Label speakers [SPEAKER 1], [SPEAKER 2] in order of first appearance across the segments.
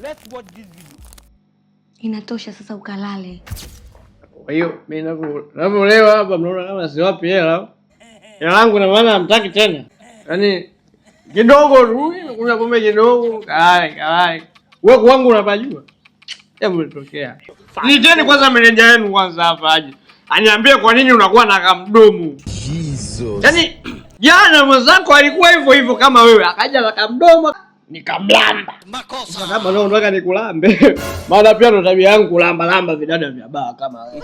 [SPEAKER 1] Let's watch this video.
[SPEAKER 2] Inatosha sasa, ukalale.
[SPEAKER 3] Kwa hiyo mimi ninavyolewa hapa mnaona kama siwapi hela. Hela langu na maana hamtaki tena. Yaani kidogo tu, nimekunywa pombe kidogo, kalale kalale. Wewe kwangu unapajua. Hebu nitokea. Niteni kwanza meneja wenu kwanza hapa aje. Aniambie kwa nini unakuwa na kamdomo.
[SPEAKER 4] Jesus.
[SPEAKER 3] Yaani jana mwenzako alikuwa hivyo hivyo kama wewe, akaja na kamdomo nikamlamba. Makosa. Kama leo unataka nikulambe. Maana pia ndo tabia yangu kulamba lamba vidada vya baa kama wewe.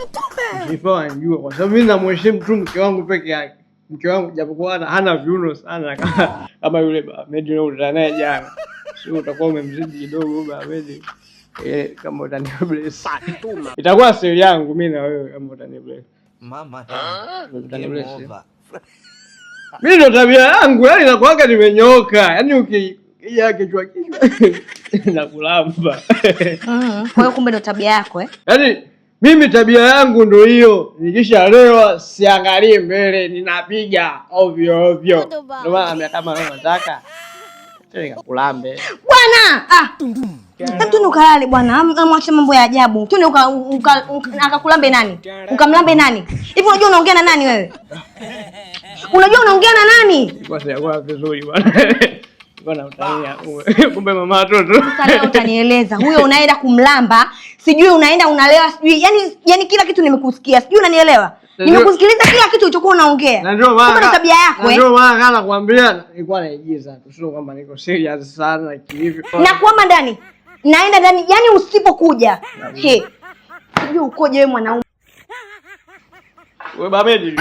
[SPEAKER 3] Msifaa anijue kwa sababu mimi namheshimu tu mke wangu peke yake. Mke wangu japokuwa hana viuno sana kama yule Ahmed ulikutana naye jana. Sio utakuwa umemzidi kidogo Ahmed. Kama utani bless. Itakuwa siri yangu mimi na wewe kama utani bless.
[SPEAKER 4] Mama.
[SPEAKER 3] Utani bless. Mimi ndo tabia yangu, yani nakuaga nimenyoka. Yaani ukija kichwa kichwa na kulamba.
[SPEAKER 2] Kwa hiyo kumbe ndo tabia yako eh?
[SPEAKER 3] Yaani mimi tabia yangu ndo hiyo. Nikishalewa siangalii mbele, ninapiga ovyo ovyo. Ndio maana kama wewe unataka nikakulambe.
[SPEAKER 2] Bwana, ah. Hebu tu ukalale bwana, amwache mambo ya ajabu. Tu akakulambe nani? Ukamlambe nani? Hivi unajua unaongea na nani wewe? Unajua unaongea na nani?
[SPEAKER 3] Kwa sababu vizuri bwana. Bwana utania. Kumbe mama watoto.
[SPEAKER 2] Sasa leo utanieleza. Huyo unaenda kumlamba, sijui unaenda unalewa, sijui. Yaani kila kitu nimekusikia. Sijui unanielewa? Nimekusikiliza kila kitu ulichokuwa unaongea.
[SPEAKER 3] Na ndio maana
[SPEAKER 2] Kumbe ndo tabia yako eh?
[SPEAKER 3] Ndio maana kana nakwambia nilikuwa naigiza tu, sio kwamba niko serious sana kihivyo.
[SPEAKER 2] Na kuama ndani. Naenda ndani, yaani usipokuja. He. Sijui ukoje wewe mwanaume.
[SPEAKER 3] Wewe babedi.